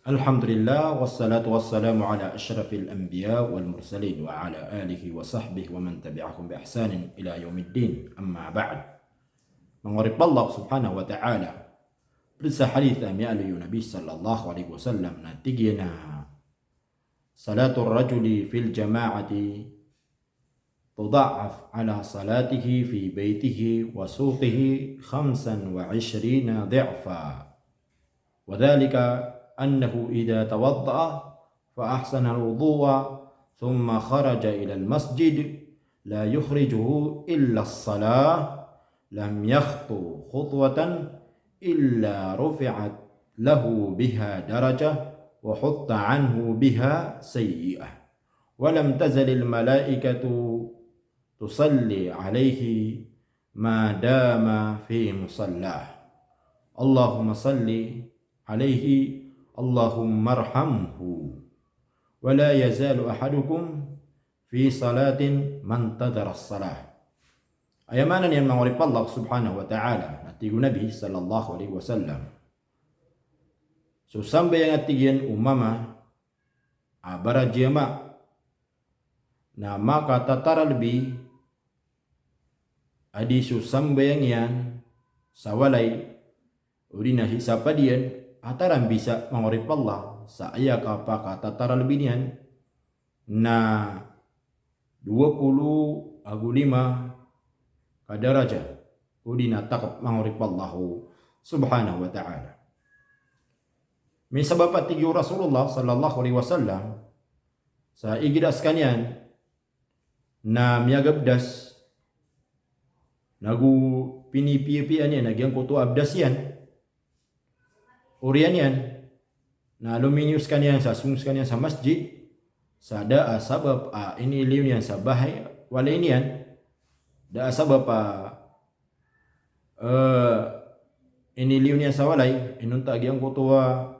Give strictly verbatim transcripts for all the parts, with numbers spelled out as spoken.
Alhamdulillah, wassalatu wassalamu ala ashrafil anbiya wal mursalin, wa ala alihi wa sahbihi wa man tabi'ahum bi ihsanin ila yaumiddin, amma ba'd. Manga oripen o Allah subhanahu wa ta'ala, pd sa hadith a miyaaloy o Nabi sallallahu alaihi wasallam na tig iyan a, salatur rajuli fil jama'ati tuda'af ala salatihi fi baitihi wa suqihi khamsan wa ishrina di'fa. Wa dhalika annahu idha tawadda'a fa ahsana al-wudu'a thumma kharaja ila al-masjid la yukhrijuhu illa as-salah, lam yakhtu khutwatan illa rufi'at lahu biha darajah wa hutta anhu biha sayyi'ah. Wa lam tazalil malaikatu tusalli alaihi ma dama fi musallah. Allahumma salli alaihi, Allahummarhamhu. Wa la yazalu ahadukum fi salatin mantadhara as-salah. Aya maana niyan, manga oripen o Allah subhanahu wa ta'ala, na tig o Nabi sallallahu alaihi wasallam, so sambayang a tig iyan o mama a barajiyama na makatataralbi a di so sambayang iyan sa walay, odi na hisapad iyan a tarambisa, manga oripen o Allah, sa aya kapakatataralbi niyan na dowa polo ago lima ka darajah, odi na takep, manga oripen o Allah subhanahu wa ta'ala. Misabap a tig o Rasulullah sallallahu alaihi wasallam, sa igira sekaniyan na miyagabdas, nago pinipiyapiya niyan a giyangkoto a bdas iyan, oriyan iyan, na lominiyo sekaniyan sa song sekaniyan sa masjid, sa da a sabap a iniliyo niyan sa bahay, walay niyan, da a sabap a, eh, iniliyo niyan sa walay, inonta a giyangkoto a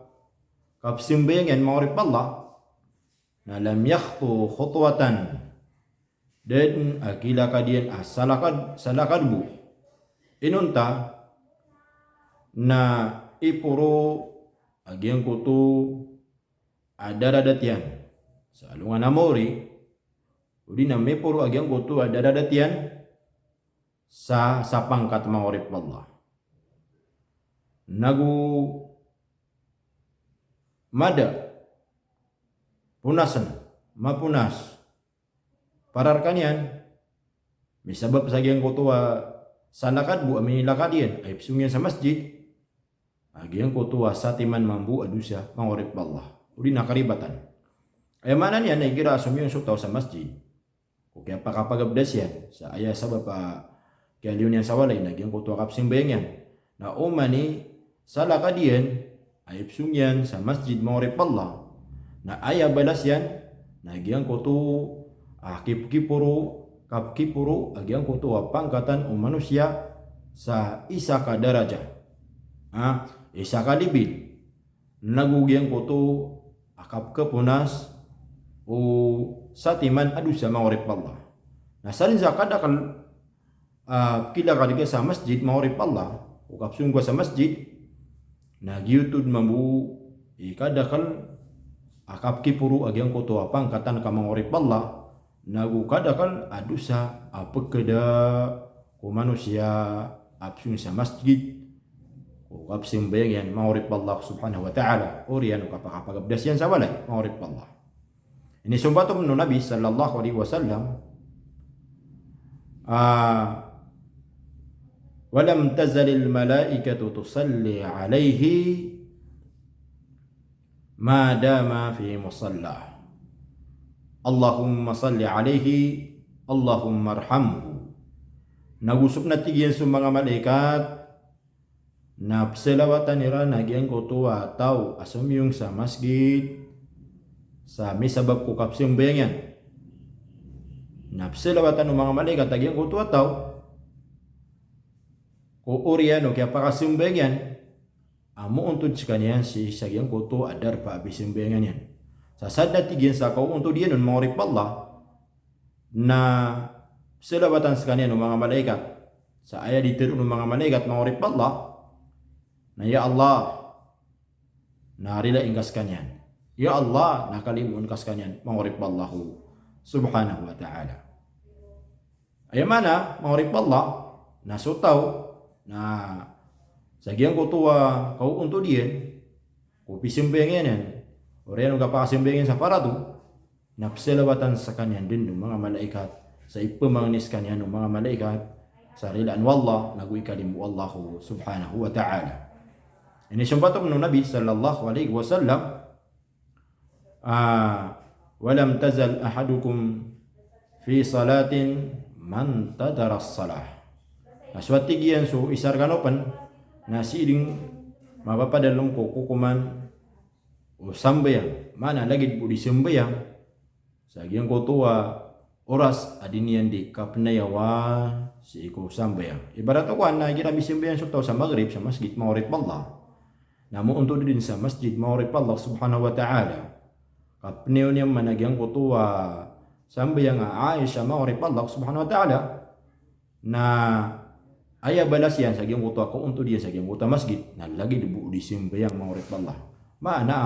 kapsambayang iyan, manga oripen o Allah, na lam yakhtu khutwatan, da den a kilakad iyan a salakad, salakad bo. Inonta na iporo a giyangkoto a daradat iyan sa alongan a maori, odi na miporo a giyangkoto a daradat iyan sa, sa pangkat, manga oripen o Allah. Nago mada, ponasen, maponas, para rekaniyan, misabap sa giyangkoto a salakad bo a minilakad iyan a ipsong iyan sa masjid, a giyangkoto a satiman mambo a dosa, manga oripen o Allah, odi na karibatan. Aya maana niyan na igira a somiyong so taw sa masjid ko kiyapakapagabdas iyan, sa aya sabap a kiyaliyo niyan sa walay na giyangkoto a kapsambayang iyan, na oman i salakad iyan a ipsong iyan sa masjid, manga oripen o Allah, na aya balas iyan na giyangkoto a kipkiporo, kapkiporo a giyangkoto a pangkatan o manosiya sa isa ka darajah, a, isa ka level, nago giyangkoto a kapkhaponas o satiman a dosa, manga oripen o Allah. Na sadn sa kadakel a kilakad ka sa masjid, manga oripen o Allah, o kapsong ka sa masjid, na giyoto den mambo i kadakel a kapkiporo a giyangkoto a pangkatan ka, manga oripen o Allah, nago kadakel a dosa a pkhada ko manosiya a psong sa masjid ko kapsambayang iyan, manga oripen o Allah subhanahu wa ta'ala, oriyan o kapakapagabdas iyan sa walay, manga oripen o Allah. Inisompat o Nabi sallallahu alaihi wasallam, ah, wa lam tazalil malaikatu tusalli alaihi ma dama fi musallah. Allahumma salli alaihi, Allahummarhamhu. Nago sokn a tig iyan so manga malaikat na psalawatan iran a giyangkoto a taw a somiyong sa masjid sa misabap ko kapsambayang iyan. Na psalawatan o manga malaikat a giyangkoto a taw ko oriyan o kiyapakasambayang iyan a moontod sekaniyan sii sa giyangkoto a darpa a psambayangan iyan. Sa sadn a tig iyan sa kaoontod iyan on, manga oripen o Allah, na psalawatan sekaniyan o manga malaikat. Sa aya di teroon o manga malaikat, manga oripen o Allah, na ya Allah, na rilai ngka skaniyan. Ya Allah, na kalimoon ka skaniyan, manga oripen o Allah subhanahu wa ta'ala. Aya maana, manga oripen o Allah, na so taw, na sa giyangkoto a kaontod iyan ko pisambayang iyan, oriyan o kapakasambayang iyan sa farado, na psalawatan skaniyan den o manga malaikat, sa ipemangni skaniyan o manga malaikat, sa rilaan o Allah, nago ikalimo o Allah subhanahu wa ta'ala. Inisompat o Nabi sallallahu alaihi wasallam, ah, "Wa lam tazal ahadukum fi salatin man tadara salah." Na so, a tig iyan, so isa rekano pen, na sii den mapapadalem ko kokoman o sambayang. Maana lagid bo di sambayang sa giyangkoto a oras a di niyan di kapenayawa sii ko sambayang. Ibarat o kowan na igira misambayang so taw sa Maghrib sa masjid, manga oripen o Allah, na moontod den sa masjid, manga oripen o Allah subhanahu wa ta'ala, kapenayawa niyan man a giyangkoto a sambayang a Aisha, manga oripen o Allah subhanahu wa ta'ala. Na aya balas iyan sa giyangkoto a kaontod iyan sa giyangkoto a masjid, na lagid bo di sambayang, manga oripen o Allah. Maana,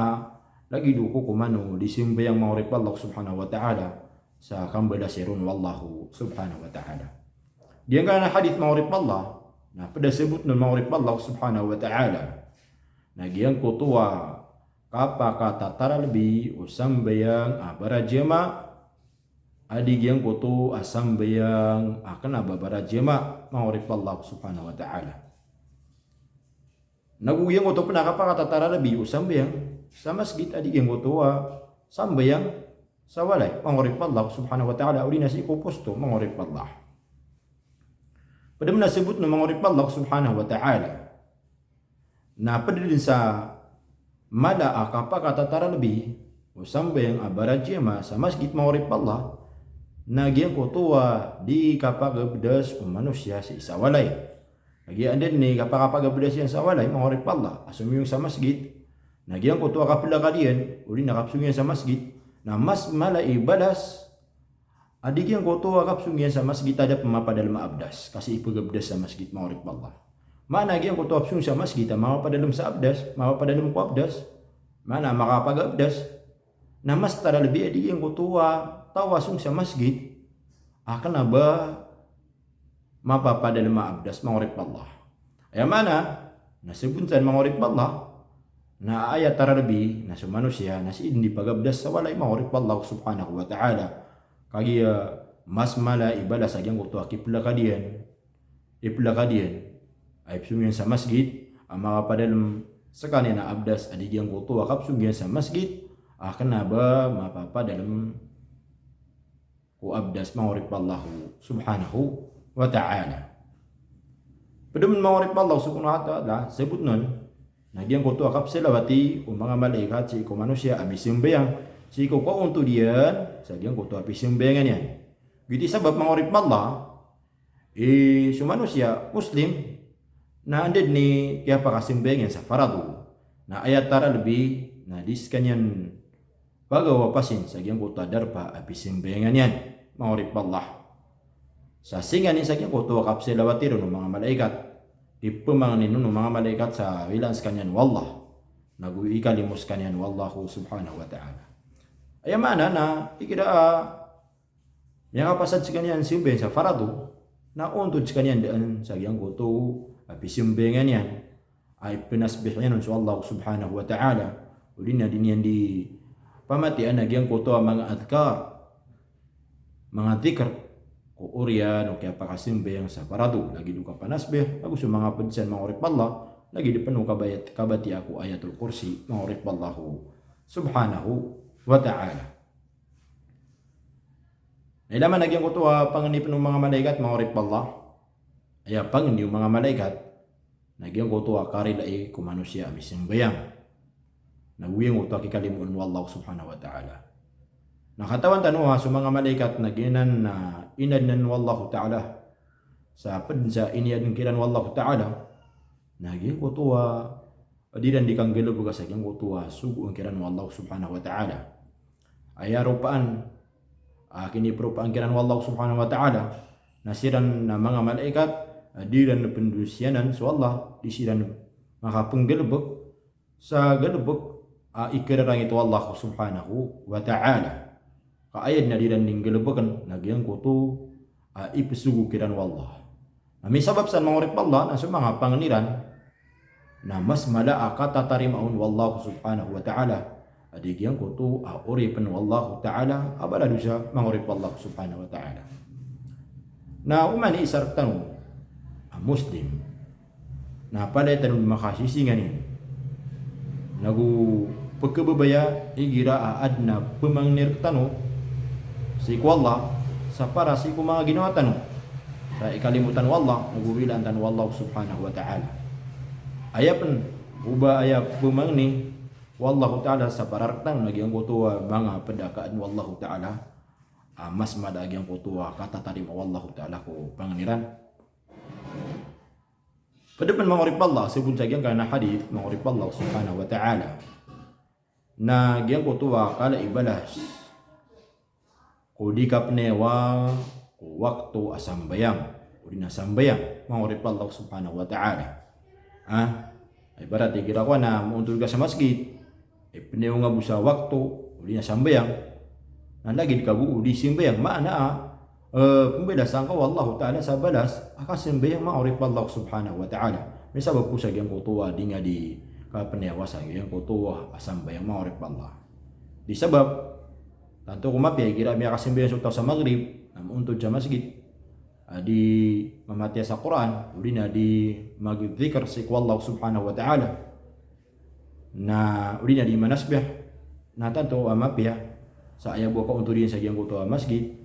lagid o kokoman o di sambayang, manga oripen o Allah subhanahu wa ta'ala, sa kambalas iron o Allah subhanahu wa ta'ala. Giyangkanan a hadith, manga oripen o Allah, na ped a sabotn on, manga oripen o Allah subhanahu wa ta'ala, na giyangkoto a kapakatataralbi o sambayang a barajamaah a di giyangkoto a sambayang a kena ba barajamaah, manga oripen o Allah subhanahu wa ta'ala. Nago giyangkoto pen a kapakatataralbi o sambayang sa masjid a di giyangkoto a sambayang sa walay, manga oripen o Allah subhanahu wa ta'ala, odi na sii ko posto, manga oripen o Allah. Ped a mena sabotn on, manga oripen o Allah subhanahu wa ta'ala, na ped den sa mala a kapakatataralbi o sambayang a barajamaah sa masjid, manga oripen o Allah, na giyangkoto a di kapagabdas o manosiya sii sa walay. Lagid anda den i kapakapagabdas iyan sa walay, manga oripen o Allah, a somiyong sa masjid, na giyangkoto a kapelakad iyan odi na kapesong iyan sa masjid, na mas mala i balas a di giyangkoto a kapesong iyan sa masjid a da pen mapadalem a abdas, ka sii pegabdas sa masjid, manga oripen o Allah. Maana giyangkoto a pesong sa masjid a mapapadalem sa abdas, mapapadalem ko abdas, maana makapagabdas, na mas taralbi a di giyangkoto a taw a song sa masjid a kena ba mapapadalem a abdas, manga oripen o Allah. Aya maana, na sabot san, manga oripen o Allah, na aya taralbi na so manosiya na sii den di pagabdas sa walay, manga oripen o Allah subhanahu wa ta'ala. Kagiya mas mala i balas a giyangkoto a kipelakad iyan, ipelakad iyan, a ipesong iyan sa masjid a mapapadalem sekaniyan a abdas a di giyangkoto a kapesong iyan sa masjid a kena ba mapapadalem ko abdas, manga oripen o Allah subhanahu wa ta'ala. Ped a mena, manga oripen o Allah subhanahu wa ta'ala, sabotn on, na giyangkoto a kapsalawati o manga malaikat sii ko manosiya a misambayang sii ko kaontod iyan sa giyangkoto a pisambayangan iyan. Giyoto i sabap, manga oripen o Allah, i so manosiya Muslim na anda den i kiyapakasambayang iyan sa farado, na aya taralbi na di sekaniyan pagawapasin sa giyangkoto a darpa a pisambayangan iyan, manga oripen o Allah. Sa singanin sa giyangkoto a kapsalawati ron o manga malaikat, ipemangnin on o manga malaikat sa wilaan sekaniyan o Allah, nago ikalimo sekaniyan o Allah subhanahu wa ta'ala. Aya maana na igira a miyakapasad sekaniyan sambayang sa farado, na ontod sekaniyan daan sa giyangkoto a pisambayangan iyan a ipenasbih iyan on so Allah subhanahu wa ta'ala, odi na di niyan di pamatiyaan a giyangkoto a manga adhkar, manga dhikr, ko oriyan o kiyapakasambayang sa farado, lagid o kapanasbih, ago so manga ped san, manga oripen o Allah, lagid pen o kabayat-, kabatiya ko Ayatul Kursi, manga oripen o Allah subhanahu wa ta'ala. Na ilay man a giyangkoto a pangni pen o manga malaikat, manga oripen o Allah, aya pangni o manga malaikat na giyangkoto a karilai ko manosiya a misambayang, nago giyangkoto a kikalimoon o Allah subhanahu wa ta'ala. Na katawan tano a so manga malaikat na giyanan na inadnan o Allah ta'ala sa ped sa iniadn kiran o Allah ta'ala, na giyangkoto a di iran di kanggalebek sa giyangkoto a sogoon kiran o Allah subhanahu wa ta'ala. Aya ropaan a kiniperopaan kiran o Allah subhanahu wa ta'ala na siran na manga malaikat a di iran pendosiyanan so Allah, di siran makapenggalebek sa galebek a ikararangit o Allah subhanahu wa ta'ala. Ka aya dn a di iran di nggalbkn na giyangkoto a ipsogo kiran o Allah. Na misabap san, manga oripn o Allah, na so manga pangni ran na mas mala a katatarima on o Allah subhanahu wa ta'ala a di giyangkoto a oripn o Allah ta'ala a baladosa, manga oripn o Allah subhanahu wa ta'ala. Na oman i isa rktano a Muslim na palaya tano dn makasisinganin nago pkhababaya igira a adn a pmangni rktano sii ko Allah sa para sii ko manga ginawa tano sa ikalimo tano o Allah nago rilaan tano o Allah subhanahu wa ta'ala. Aya pn o ba aya pmangni o Allah ta'ala sa para rktano na giyangkoto a manga pd a kaadn o Allah ta'ala a mas mala a giyangkoto a katatarima o Allah ta'ala ko pangni ran. Pd pn, manga oripn o Allah, sabot sa giyangkanan a hadith, manga oripn o Allah subhanahu wa ta'ala, na giyangkoto a kala i balas ko di kapnewa ko wakto a sambayang, odi na sambayang, manga oripn o Allah subhanahu wa ta'ala. Ah, ibarat igira ko na moontol ka sa masgit, ipnew nga bo sa wakto, odi na sambayang, na lagid ka bo o di sambayang, maana a, eh, pmbalasan ka o Allah ta'ala sa balas a kasambayang, manga oripn o Allah subhanahu wa ta'ala. Misabap ko sa giyangkoto a di nga di kapnewa sa giyangkoto a sambayang, manga oripn o Allah. Di sabap, tanto ko mapiya igira miyakasambayang so taw sa Maghrib, na moontol sa masgit, a di mamatiya sa Qur'an, odi na di magdhikr sii ko Allah subhanahu wa ta'ala. Na odi na di manasbih, na tanto a mapiya sa aya bo a kaontol iyan sa giyangkoto a masgit,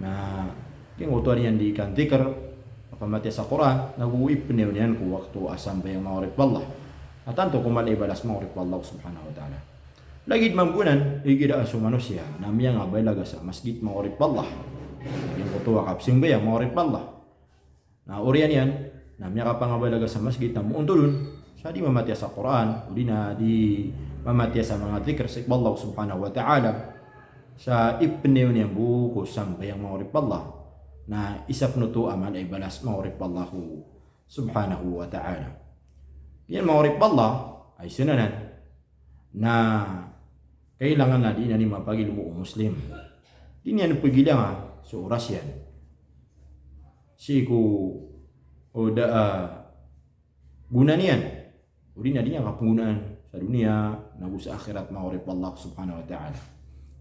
na giyangkoto a niyan di kandhikr, a pamatiya sa Qur'an, nago ipnew niyan ko wakto a sambayang, manga oripn o Allah. Na tanto ko mala i balas, manga oripn o Allah subhanahu wa ta'ala. Lagid mambo anan, igira a so manosiya na miyangabalaga sa masgit, manga oripn o Allah, giyangkoto a kapsambayang, manga oripn o Allah. Na oriyan iyan na miyakapangabalaga sa masgit na moontol on sa di mamatiya sa Qur'an, odi na di mamatiya sa manga dhikr sii ko Allah subhanahu wa ta'ala, sa ipnew niyan bo ko sambayang, manga oripn o Allah, na isa pn oto a mala i balas, manga oripn o Allah subhanahu wa ta'ala. Iyan, manga oripn o Allah, a isa anan na kailangan a di niyan mapagilmo o Muslim. Di niyan pagilanga so oras iyan sii ko, o da, ah, gona niyan, odi na di niyan kapnggonaan sa doniya nago sa akhirat, manga oripn o Allah subhanahu wa ta'ala.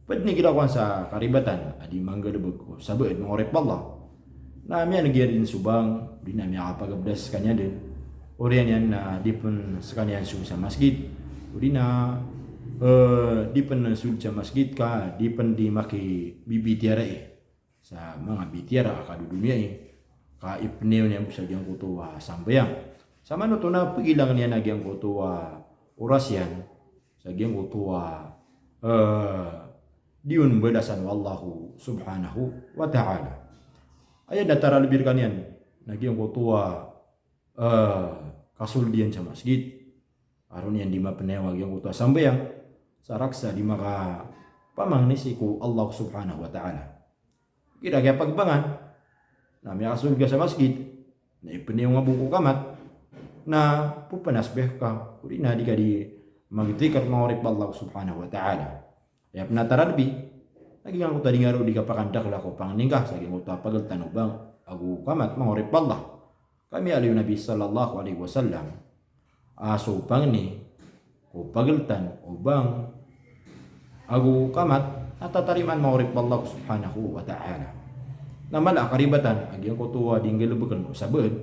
Pd igira kowan sa karibatan a di manggalbk o sabaad, manga oripn o Allah, na miyan'g iyan dn so bang, odi na miyakapagabdas skaniyan dn. Oriyan iyan na di pn skaniyan song sa masgit, odi na, eh, di pn sold sa masgit ka di pn di makibibitiyarai sa manga bitiyara a kadodoniyai, ka ipnew niyan bo sa giyangkoto a sambayang. Samanoto na pagilang iyan a giyangkoto a oras iyan sa giyangkoto a, eh, di on balasan o Allah subhanahu wa ta'ala. Aya dn a taralbi rkaniyan na giyangkoto a, eh, kasold iyan sa masgit a roo niyan di mapnewa giyangkoto a sambayang sa raksa di makapamangni sii ko Allah subhanahu wa ta'ala. Igira kiyapagbangan na miyakasold ka sa masgit, na ipnew nga bo ko kamat, na ppanasbih ka, odi na di ka di magdhikr, manga oripn o Allah subhanahu wa ta'ala. Aya pn a taralbi na giyangkoto a di nga roo di kapakandakla ko pangni ngka sa giyangkoto a pagltan o bang ago kamat, manga oripn o Allah. Ka miyaaloy o Nabi sallallahu alaihi wasallam a so pangni ko pagltan o bang ago kamat na tatarimaan, manga oripn o Allah subhanahu wa ta'ala. Na mala a karibatan a giyangkoto a di nggalbkn o sabaad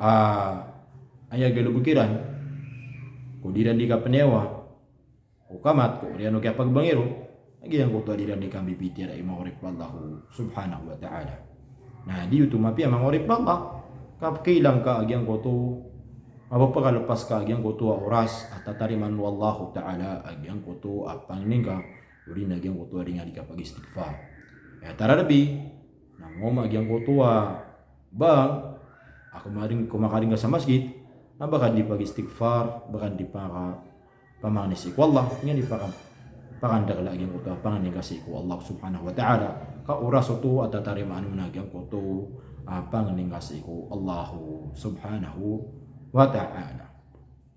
a aya galbk iran ko di iran di kapnewa ko kamat ko oriyan o kiyapagbangi ron, a giyangkoto a di iran di kambibitiyarai, manga oripn o Allah subhanahu wa ta'ala. Na di oto mapiya, manga oripn o Allah, ka pkailang ka a giyangkoto, mapapkalpas ka a giyangkoto a oras a tatarimaan o Allah ta'ala a giyangkoto a pangni ngka, odi na giyangkoto a di nga di kapagistighfar. Aya taralbi na mawma a giyangkoto a bang a ko maring, ko makaring ka sa masgit, na ba ka di pagistighfar, ba ka di paka pamangni sii ko Allah, aya di paka, pakandakla a giyangkoto a pangni ngka sii ko Allah subhanahu wa ta'ala. Ka oras oto a tatarimaan on a giyangkoto a pangni ngka sii ko Allah subhanahu wa ta'ala.